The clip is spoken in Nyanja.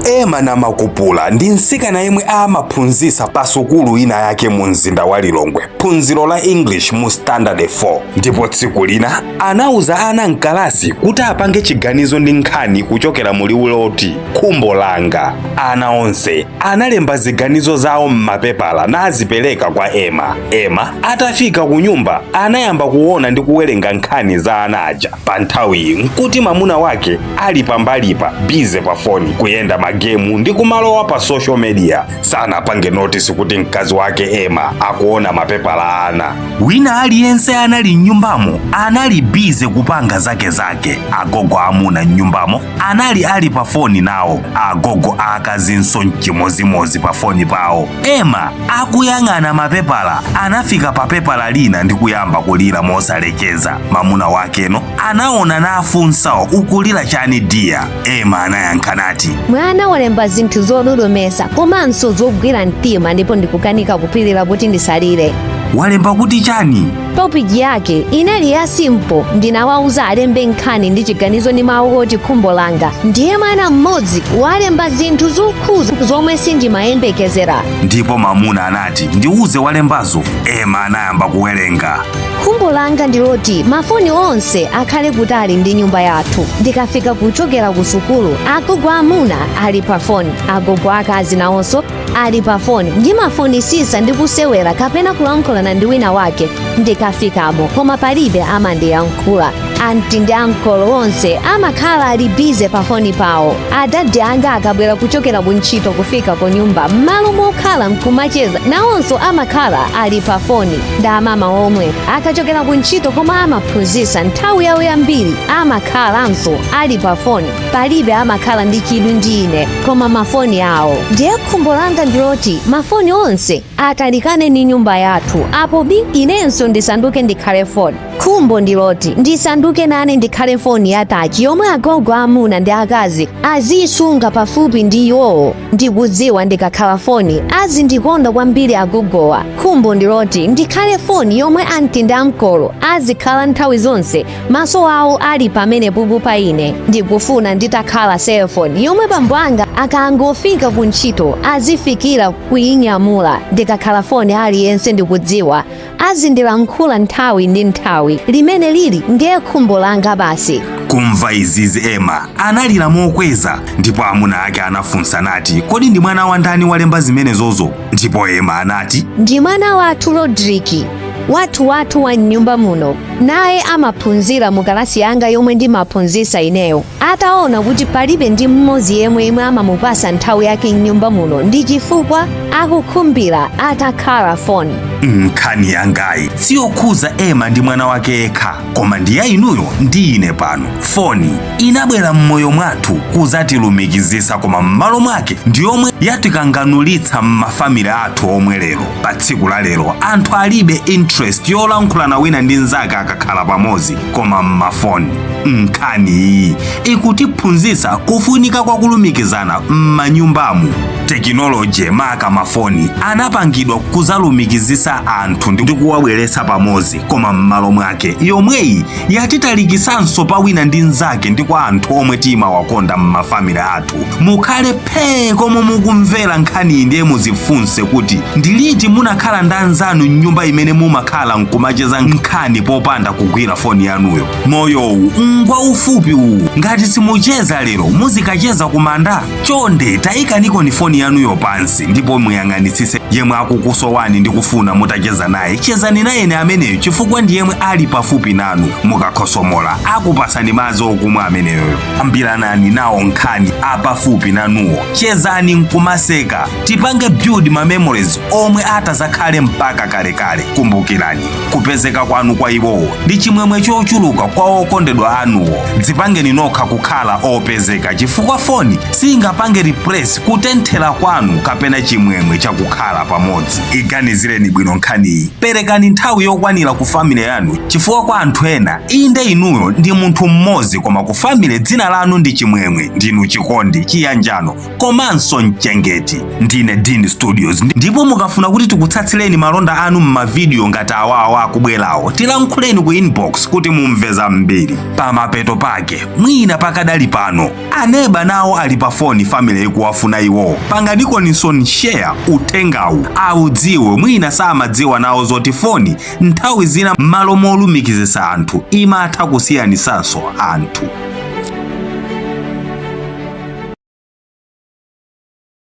Ema Namakupula ndi mtsikana yemwe amaphunzitsa pa sukulu ina yake mu mzinda wa Lilongwe, phunziro la English mu Standard 4. Ndipo tsiku lina anauza ana mkalasi kuti apange chiganizo ndi nkhani kuchokera mu liwu loti "khumbo langa". Ana onse analemba ziganizo zawo m'mapepala nazipereka kwa Ema. Ema atafika ku nyumba, anayamba kuona ndi kuwerenga nkhani za ana aja. Pa nthawiyi nkuti mwamuna wake ali pambalipa, busy pa foni, kuyenda magemu ndi kumalowa pa social media. Sanapange notice kuti mkazi wake Ema akuona mapepala ana. Wina aliyense anali mnyumbamo anali busy kupanga zake zake. Agogo amuna mnyumbamo anali ali pa foni nawo, agogo akazinso mchimozimozi pa foni pawo. Ema akuyang'ana mapepala, anafika pa pepala lina ndi kuyamba kulira mosalekeza. Mamuna wakeno anaona nafunsa, "Ukulira chani, dear?" Ema anayankha nati, "Mwana walemba zinthu zododomesa komanso zogwira mtima, ndipo ndikukanika kupirira kuti ndisalire." "Walemba kuti chani?" Topic yake inali ya simple. Ndinawauza alembe nkhani ndi chiganizo ndi mawu oti "khumbo langa". Ndiye mwana mmodzi walemba zinthu zokhuza zomwe sindimayembekezera. Ndipo mamuna anati, "Ndiuze walembazo." Ema anayamba kuwerenga. "Khumbo langa ndiloti mafoni onse akhale kutali ndi nyumba yathu. Ndikafika kuchokera ku sukulu, agogo amuna ali pa foni, agogo akazi nawonso ali pa foni. Ndimafunisisa ndi kusewera kapena kulankhulana ndi wina wake ndikafikamo, koma palibe amandiyankhula. Anti ndi ankolo onse amakhala ali busy pa foni pawo. Adadi anga akabwera kuchokera ku ntchito kufika ku nyumba, m'malo mokhala nkumacheza nawonso amakhala ali pa foni. Ndi amama omwe akachokera ku ntchito koma amaphunzitsa, nthawi yawo yambiri amakhalanso ali pa foni. Palibe amakhala ndi chidwi ndi ine koma mafoni awo. Ndiye khumbo langa ndiloti mafoni onse atalikane ndi nyumba yathu, apo bii inenso ndisanduke ndikhale foni. Khumbo ndiloti ndisanduke nane ndikhale foni ya touch yomwe agogo amuna ndi akazi aziyisunga pafupi ndi iwowo. Ndikudziwa ndikakhala foni azindikonda kwambiri agogowa. Khumbo ndiloti ndikhale foni yomwe anti ndi ankolo azikhala nthawi zonse maso awo ali pamene pupu pa ine. Ndikufuna nditakhala cellphone yomwe bambo anga akangofika ku ntchito azifikira kuyinyamula. Ndikakhala foni aliyense ndikudziwa azindilankhula nthawi ndi nthawi. Limene lili ndiye khumbo langa basi." Kumva izizi, Ema analira mokweza, ndipo amuna ake anafunsa nati, "Kodi ndi mwana wa ndani walemba zimenezozo?" Ndipo Ema anati, "Ndi mwana wathu Rodriki, wathu wathu wa mnyumba muno. Naye amaphunzira mu kalasi yanga yomwe ndimaphunzitsa ineyo. Ataona kuti palibe ndi mmodzi yemwe yemwe amamupasa nthawi yake mnyumba muno, ndi chifukwa akukhumbira atakhala foni." Nkhani yangayi siyokhuza Ema ndi mwana wake yekha, koma ndi ya inuyo ndi ine pano. Foni inabwera m'moyo mwathu kuzatilumikizisa, koma m'malo mwake ndi yomwe yatikanganulitsa m'ma family athu omwe lero. Pa tsiku la lero anthu alibe interest yolankhulana wina ndi mnzake akakhala pamodzi, koma m'mafoni. Nkhani iyi ikutiphunzitsa kufunika kwa kulumikizana m'manyumbamu. Tekinoloji, maka mafoni, anapangidwa kuzalumikizisa anthu ndi kuwabweretsa pamodzi, koma m'malo mwake yomweyi yatitalikisanso pa wina ndi mnzake ndi kwa anthu omwe timawakonda m'ma family athu. Mukhale phee komwe mukumvera nkhaniyi, ndiye muzifunse kuti ndiliti munakhala ndi anzanu mnyumba imene mumakhala nkumacheza nkhani popanda kugwira foni yanuyo. Moyowu ngwa ufupi uwu. Ngati simucheza lero, muzikacheza kumanda. Chonde tayikaniko foni yanuyo pansi ndipo muyang'anitsitse yemwe akukusowani ndi kufuna mutacheza naye. Chezani naye ameneyo, chifukwa ndi yemwe ali pafupi nanu. Mukakhosomola akupasani madzi okumwa ameneyoyo. Ambiranani nawo nkhani apafupi nanuwo, chezani nkumaseka. Tipange build ma memories omwe atazakhale mpaka kalekale. Kumbukirani, kupezeka kwanu kwa iwowo ndi chimwemwe chochuluka kwa okondedwa anuwo. Dzipangeni nokha kukhala opezeka, chifukwa foni singapange replace kutenthera kwanu kapena chimwemwe chakukhala pamodzi. Iganizireni bwino nkhaniyi. Perekani nthawi yokwanira ku family yanu, chifukwa kwa anthu ena, inde inuyo ndi munthu mmodzi, koma ku family dzina lanu ndi chimwemwe, ndinu chikondi, chiyanjano komanso mchengeti. Ndine Dean Studios, ndipo mukafuna kuti tikutsatsireni malonda anu m'mavidiyo ngati awawa akubwerawo, tilankhuleni. Tiyeni ku inbox kuti mumve zambiri. Pamapeto pake, mwina pakadali pano aneba nawo ali pa foni, family ikuwafuna iwo. Panganikoninso share uthengawu audziwe, mwina samadziwa nawo zoti foni nthawi zina m'malo molumikizisa anthu imatha kusiyanisanso anthu.